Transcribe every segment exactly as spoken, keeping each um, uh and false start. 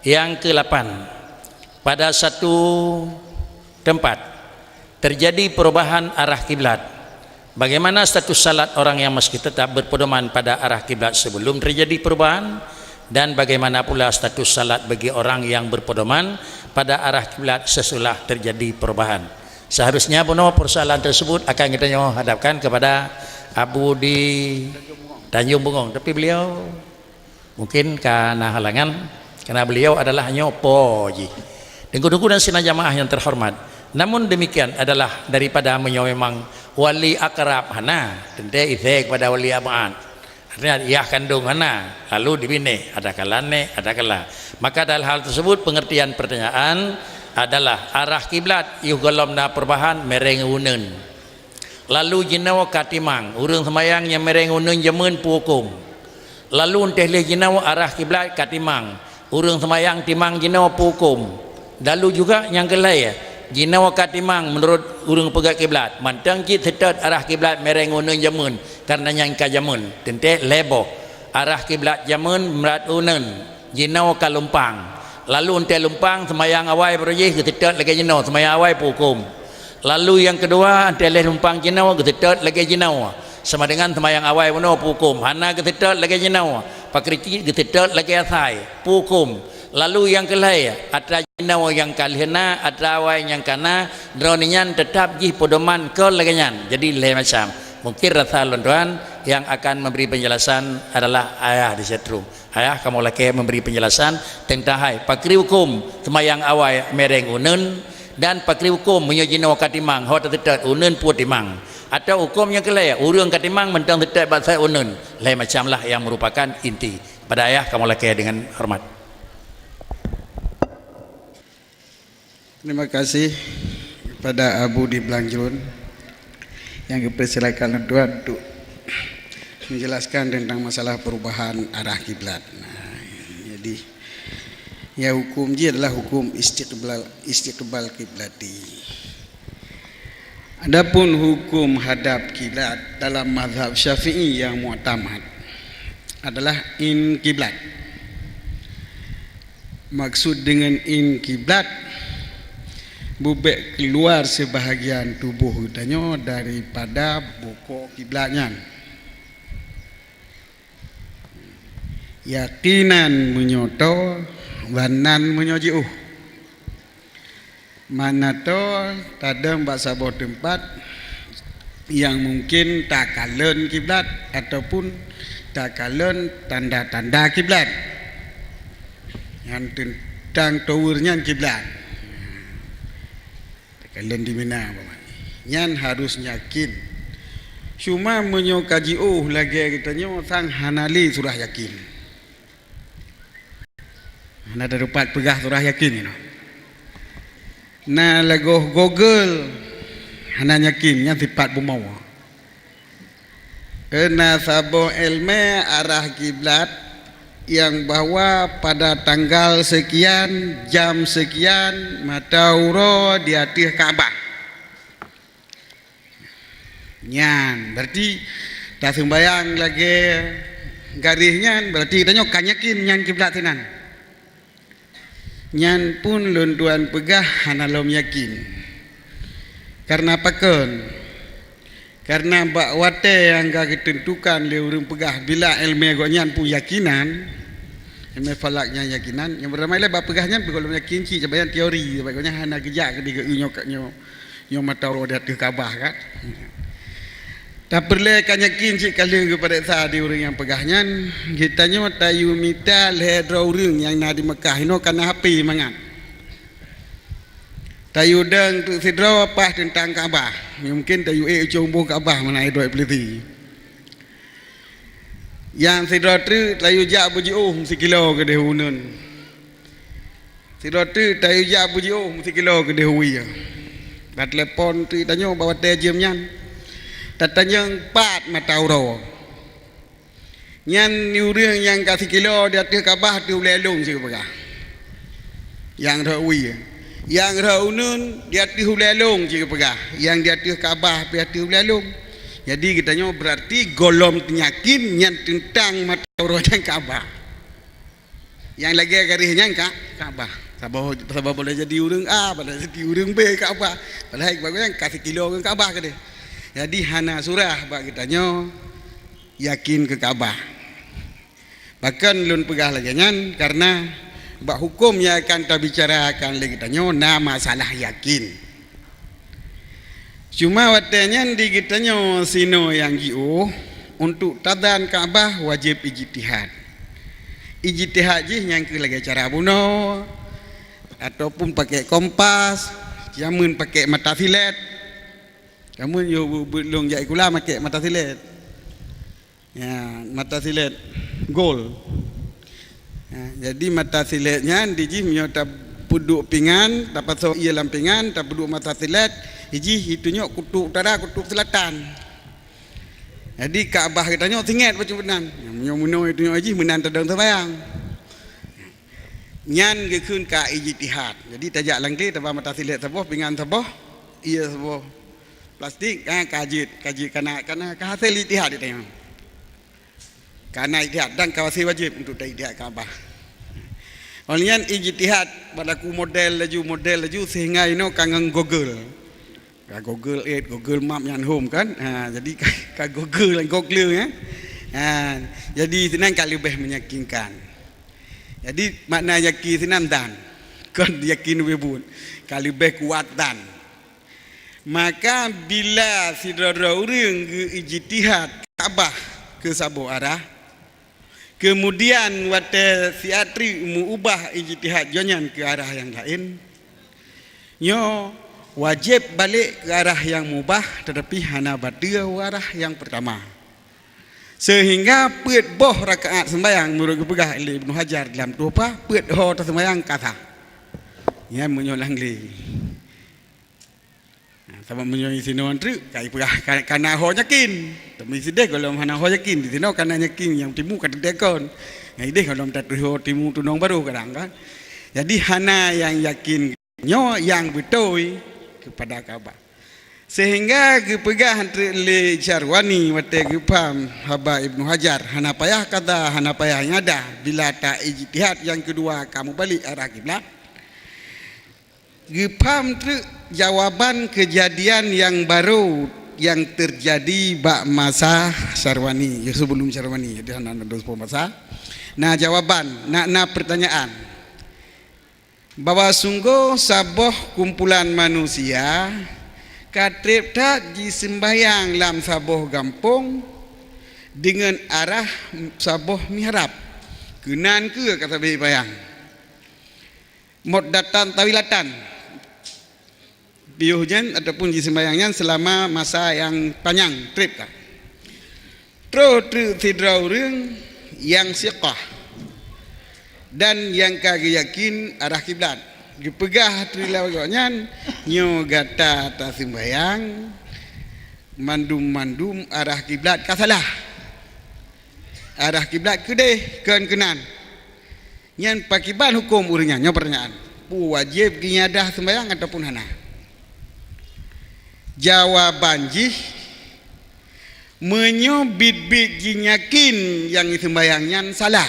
Yang kelapan, pada satu tempat terjadi perubahan arah kiblat. Bagaimana status salat orang yang masih tetap berpedoman pada arah kiblat sebelum terjadi perubahan, dan bagaimana pula status salat bagi orang yang berpedoman pada arah kiblat sesudah terjadi perubahan? Seharusnya bunoe persoalan tersebut akan kita nyoe hadapkan kepada Abu di Tanjung Bungong, tapi beliau mungkin ka na halangan, karena beliau adalah nyoe po jih. Teungku-teungku dan sidang jamaah yang terhormat, namun demikian adalah daripada meunyoe memang wali akrab hana, teuntée isée kepada wali abaat. Artinya, yah kandong hana, lalu dibineh, ada kala nek, ada kala. Maka dalam hal tersebut, pengertian pertanyaan adalah arah kiblat, yoh gohlom na perubahan, mereng uneun. Lalu jinoe ka timang, ureuëng seumayang nyang mereng uneun jameun peue hukôm. Lalu 'oh lheueh jinoe arah kiblat ka timang, ureuëng seumayang timang jinoe peue hukôm. Lalu juga nyang keu lhée, jinoe ka timang meunurot ureuëng peugét kiblat, mantong cit seutôt arah kiblat mereng uneun jameun, kareuna nyan ka jameun. Teuntée lhée boh, arah kiblat jameun meurot uneun, jinoe ka lumpang. Lalu 'oh lheueh lumpang, seumayang awai barô jih geuseutôt lagée jinoe, seumayang awai peue hukôm. Lalu nyang keudua, 'oh lheueh lumpang jinoe geuseutôt lagée jinoe, sama dengan seumayang awai bunoe peue hukôm, hana geuseutôt lagée jinoe, pakri cit geuseutôt lagée asai, peue hukôm. Lalu nyang keu lhée, atra jinoe nyang ka lheueh na, atra awai nyang ka na, droeneuh nyan teutab jih pedoman kon lagée nyan. Jadi lhée macam. Mungkin rasa lôn tuan yang akan memberi penjelasan adalah ayah di setrum. Ayah kamoe lakée memberi penjelasan teuntang hai pakri hukôm seumayang awai mereng uneun dan pakri hukôm meunyoe jinoe ka timang ho taseutôt uneun peue timang, atau hukôm nyang keu lhée ureuëng ka timang mantong seutôt bak asai uneun. Lhée macam lah yang merupakan inti. Pada ayah kamoe lakée dengan hormat. Terima kasih kepada Abu di Blanjrun yang dipersilakan lôn tuan untuk menjelaskan tentang masalah perubahan arah kiblat. Nah, jadi, ya, hukum jih adalah hukum istiqbal, istiqbal kiblati. Adapun hukum hadap kiblat dalam mazhab Syafi'i yang muktamad adalah in kiblat. Maksud deungon in kiblat, bubek keuluwa sibahagian tuboh geutanyoe daripada bukon kiblat nyan. Yaqinan meunyoe toe, dhannan meunyoe jiôh. Mana toe tadong bak saboh teumpat nyang mungken takalon kiblat ataupun takalon tanda-tanda kiblat. Nyan teuntang tower nyan kiblat. Takalon di Mina umpama. Nyan harus yakin. Cuma meunyoe ka jiôh lagée geutanyoe sang hana lé surah yakin. Hana teupat peugah surah yakin inoe. Na lagoh Google hana yakin, nyan sifat bumoe. Keureuna saboh iéleumé arah kiblat nyang bahwa pada tanggal sekian, jam sekian, mata uroe di ateueh Ka'bah. Nyan, berarti taseumbayang lagée garéh nyan, berarti tanyoe ka yakin nyan kiblat sinan. Nyan pun lôn tuan peugah hana lom yakin. Kareuna pakon? Kareuna bak watée nyang ka geuteuntukan lé ureuëng peugah bila iéleumé gobnyan pun yakinan, iéleumé falak nyan yakinan, nyang beuramai lé bak peugah nyan pih gohlom yakin cit, sabab nyan teori, sabab gobnyan hana geujak keudeh geu nyoe ka nyoe. Nyoe mata uroe di ateueh Ka'bah kan. Tapeureulée ka yakin cit ka lheueh geupareksa di ureuëng nyang peugah nyan, geutanyoe tayue mita lhée droe ureuëng nyang na di Meukah inoe ka na H P mangat. Tayue dong treuk sidroe paih teuntang Ka'bah. Mungken tayue ék u cong boh Ka'bah meunan droe polisi. Nyang sidroe treuk tayue jak beujiôh meusikilo keudeh uneuen. Sidroe treuk tayue jak beujiôh meusikilo keudeh wie. Tatelepon treuk tanyoe bak watée jeuem nyan. Tatanyong pat mata uroe. Nyan ureuëng nyang ka sikilo di ateueh Ka'bah teuh ulée lôn sipeugah. Nyang rhot wie. Nyang rhot uneuen di ateueh ulée lôn sipeugah. Nyang di ateueh Ka'bah pih ateueh ulée lôn. Jadi geutanyoe berarti gohlom yakin nyan teuntang mata uroe dan Ka'bah. Nyang lagée garéh nyan ka Ka'bah. Saboh, saboh boleh jadi ureuëng A, boleh jadi ureuëng B Ka'bah. Padahai bak gobnyan ka sikilo ngon Ka'bah keudeh. Jadi hana surah bak geutanyoe yakin keu Ka'bah. Bahkan lôn peugah lagée nyan karena bak huköm nyang akan tabicarakan lé geutanyoe na masalah yakin. Cuma watée nyan di geutanyoe sinoe nyang jiôh, untuk tazan Ka'bah wajéb ijtihad. Ijtihad jih nyang keuh lagée cara bunoe, ataupun pakai kompas, jameun pakai mata silet. Jameun yoh beuet lôn jak sikula pakai mata silet. Ya, mata silet gol. Ya, jadi mata silet nyan di jih meunyoe tapeuduek pingan, tapasoe ié lam pingan, tapeuduek mata silet, di jih itunyok kutub utara, kutub selatan. Jadi Ka'bah geutanyoe singet bacut meunan. Ya, meunyoe meunoe itunyok jih meunan tadong seumayang. Nyan geukheun ka ijtihad. Jadi tajak lam glé taba mata silet saboh, pingan saboh, ié saboh plastik, ha, ka jeuet, ka jeuet kana, kana ka hasé ijtihad geutanyoe. Kana ijtihad dan ka hasé wajéb untuk ta ijtihad Ka'bah. Óh lheueh nyan ijtihad balaku model laju, model laju sehingga inoe ka ngon Google. Ka Google Earth, Google Map nyan hom kan. Ha, jadi ka, ka Google, Google ya. Ha, jadi sinan ka leubeh meyakinkan. Jadi makna yakin sinan dan kon yakin ubé buet. Ka leubeh kuat dan. Maka bila sidroe-droe ureuëng geuijtihad Ka'bah keu saboh arah, kemudian watée siat treuk meuubah ijtihad jih nyan keu arah nyang laén, nyoe wajéb balek keu arah nyang mubah, teutapi hana bateue u arah nyang peurtama. Seuhingga peuet boh rakaat seumbahyang meunurot geupeugah lé Ibnu Hajar dalam Tuhfah, peuet ho taseumbahyang ka sah. Nyan meunyoe lam glé. Nah, sabab meunyoe sinoe treuk, ka ipeugah ka, kana ho yakin. Tapi sideh gohlom hana ho yakin, di sinoe kana yakin nyang timu ka teudeue kon. Nyang ideh gohlom tateuho timu tunong barô kadang kan. Jadi hana nyang yakin nyoe nyang beutôi keupada Ka'bah. Sehingga geupeugah treuk lé Syarwani watée geupaham haba Ibnu Hajar, hana payah kaza, hana payah iadah bila ta ijtihad nyang keudua ka meubalek arah kiblat. Geupaham treuk jawaban keujadian nyang barô nyang teujadi bak masa Syarwani, ya, sebelum Syarwani, jadi hana, hana dua puluh masa. Nah, jawaban, na, na pertanyaan. Bahwa sunggoh saboh kumpulan manusia ka treb that jiseumbahyang lam saboh gampông deungon arah saboh mihrab. Keunan kheueh ka sabe bayang. Muddatan tawilatan. Piôh nyan ataupun jiseumbahyang nyan seulama masa nyang panyang treb ka. Troh treuk sidroe ureuëng nyang siqah dan nyang ka geuyakin arah kiblat. Geupeugah treuk lé gobnyan, "Nyoe gata taseumbahyang, mandum-mandum arah kiblat ka salah. Arah kiblat keudeh kon keunan." Nyan pakiban huköm ureuëng nyan? Nyoe pertanyaan. Peue wajéb geuiadah seumbahyang ataupun hana? Jawaban jih, meunyoe biet-biet jiyakin nyang jiseumbahyang nyan salah.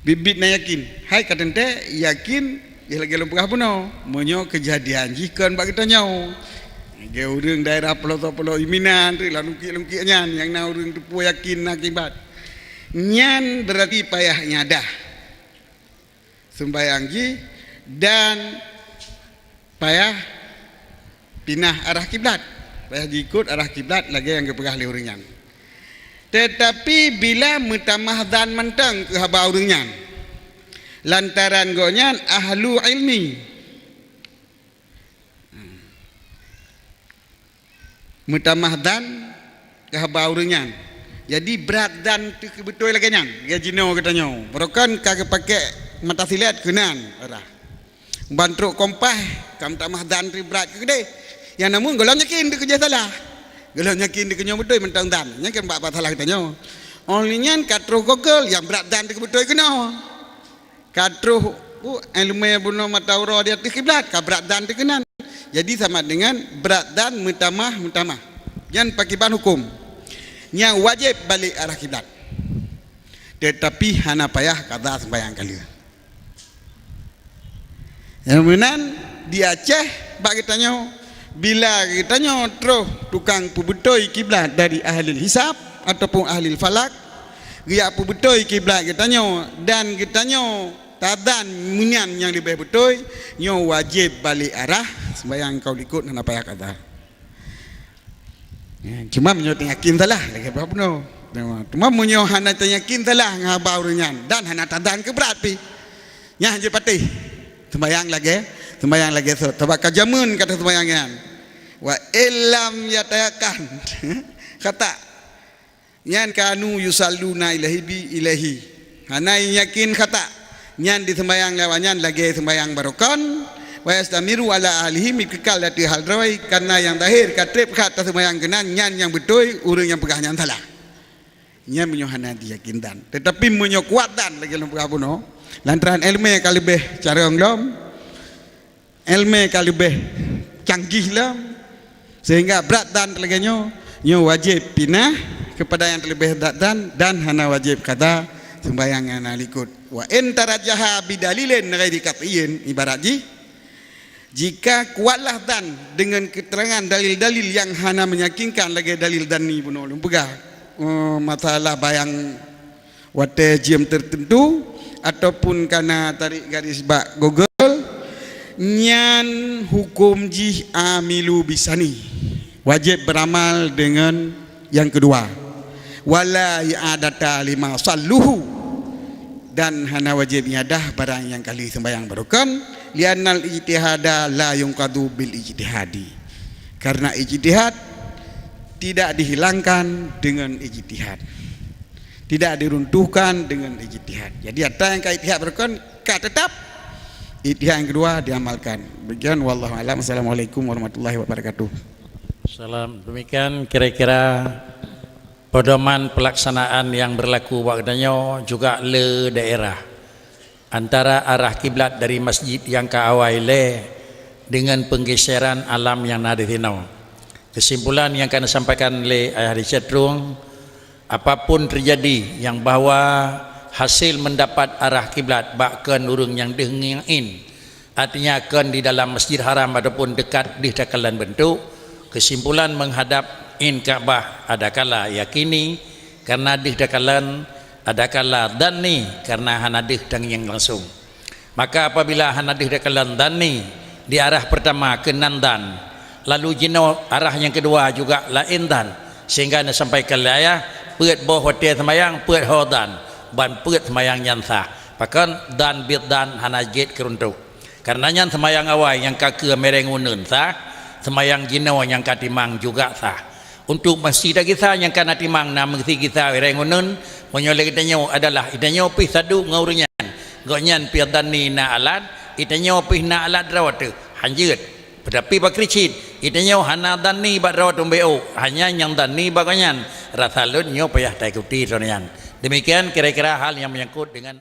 Biet-biet na yakin. Hai ka teuntée yakin, jih lagée lôn peugah bunoe. Meunyoe keujadian jih kon bak geutanyoe. Lagée ureuëng daerah pelosok-pelosok iminan, lam lungkiek-lungkiek nyan, nyang na ureuëng teupeue yakin na akibat. Nyan beurati payah iadah seumbahyang jih dan payah pinah arah kiblat, payah jiikot arah kiblat lagée nyang geupeugah lé ureuëng nyan. Teutapi bila meutamah zan mantong keu haba ureuëng nyan, lantaran gobnyan ahlu ilmi, meutamah zan keu haba ureuëng nyan. Jadi brat zan teuh beutôi lagée nyan, lagée jinoe geutanyoe. Barokon ka geupaké mata silet keunan, arah. Ban trok kompas, ka meutamah zan teuh brat keu keudeh. Nyang namun gohlom yakin teuh keujih salah. Gohlom yakin teuh keunyoe beutôi mantong zan. Nyan kan bak masalah geutanyoe. Óh lheueh nyan ka troh Google, nyang brat zan teuh beutôi keunoe. Ka troh, uh, iéleumé bunoe mata uroe di ateueh kiblat, ka brat zan teuh keunan. Jadi sama dengan brat zan meutamah-meutamah. Nyan pakiban huköm. Nyang wajéb balek arah kiblat. Teutapi hana payah qadha seumbahyang ka lheueh. Nyang meunan di Aceh bak geutanyoe, bila geutanyoe troh tukang peubeutôi kiblat dari ahlil hisab ataupun ahlil falak, geujak peubeutôi kiblat geutanyoe dan geutanyoe tadzan meunyan nyang leubeh beutôi, nyoe wajéb balek arah, seumbahyang ka likot hana payah qadha. Ya, cuma meunyoe tanyakin salah, lagée bah bunoe. Cuma meunyoe hana tanyakin salah ngon haba ureuëng nyan dan hana tadzan keu brat pih, nyan jeuet patéh. Seumbahyang lagée, seumbahyang lagée sot. Sabab ka jameun ka teusumbahyang nyan. Wa illam yatayakan khata'. Nyan kanu yusalluna ilaihi bi ilaihi. Hana yakin khata'. Nyan diseumbahyang lé awak nyan lagée seumbahyang barokon, wa yastamiru ala alihi, meukeukal ateueh hal droe, karena nyang zahir ka treb khat taseumbahyang keunan, nyan nyang beutôi, ureuëng nyang peugah nyan salah. Nyan meunyoe hana diyakin dan. Teutapi meunyoe kuat dan lagée lôn peugah bunoe, lantaran iéleumé ka leubeh carông lom, iéleumé ka leubeh canggih lom, sehingga brat dan lagée nyoe, nyoe wajéb pinah keupada nyang teuleubeh brat dan, dan hana wajéb qadha seumbahyang nyang na likot. Wa in tarajjaha bidalilin ghairi qat'iyyin, ibarat jih, jika kuatlah dan dengan keterangan dalil-dalil yang hana meyakinkan lagée dalil dhanni bunoe lôn peugah, eh, masalah bayang watée jeuem tertentu ataupun kana tarék garis bak Google, nyan huköm jih amilu bisani, wajéb beuramal deungon nyang keudua. Wala i'adata lima salluhu, dan hana wajéb iadah barang nyang ka lheueh seumbahyang barokon, li'annal ijtihada la yunqadu bil ijtihadi, karena ijtihad tidak dihilangkan dengan ijtihad, tidak diruntuhkan dengan ijtihad. Jadi ata nyang ka ijtihad barokon ka tetap, ijtihad nyang keudua diamalkan. Demikian, wallahu a'lam. Assalamualaikum warahmatullahi wabarakatuh. Salam. Demikian kira-kira pedoman pelaksanaan yang berlaku bak geutanyoe juga le daerah. Antara arah kiblat dari masjid nyang ka awai lé dengan penggeseran alam nyang na di sinoe. Kesimpulan nyang ka neusampaikan lé Ayah Richard Truong, apapun terjadi nyang bahwa hasil mendapat arah kiblat bak kon ureuëng nyang deuh ngieng in, artinya kon di dalam Masjid Haram ataupun dekat deuh takalon bentuk, kesimpulan menghadap in Ka'bah adakala yakini karena deuh takalon, adakala dhanni karena hana deuh tangieng langsung. Maka apabila hana deuh takalon dhanni di arah pertama keunan dhan, lalu jinoe arah nyang keudua juga laén dhan, sehingga neusampaikan lé Ayah, peuet boh watée seumbahyang, peuet ho dhan, ban peuet seumbahyang nyan sah. Pakon dhan biet dhan hana jeuet keuruntoh. Karena nyan seumbahyang awai nyang ka keu mireng uneuen sah, seumbahyang jinoe nyang ka timang juga sah. Untuk meusi tagisa nyang ka na timang na meusi gisa ireng uneuen, meunyoe lé geutanyoe adalah geutanyoe pih saduek ngon ureuëng nyan, gobnyan pih dhanni na alat, geutanyoe pih na alat droe teuh, hanjeuet. Teutapi bak keureuen cit, geutanyoe hana dhanni bak droe teuh B O, hanya nyang dhanni bak gobnyan, rasa lôn nyoe payah taikuti droe nyan. Demikian kira-kira hal nyang menyangkut dengan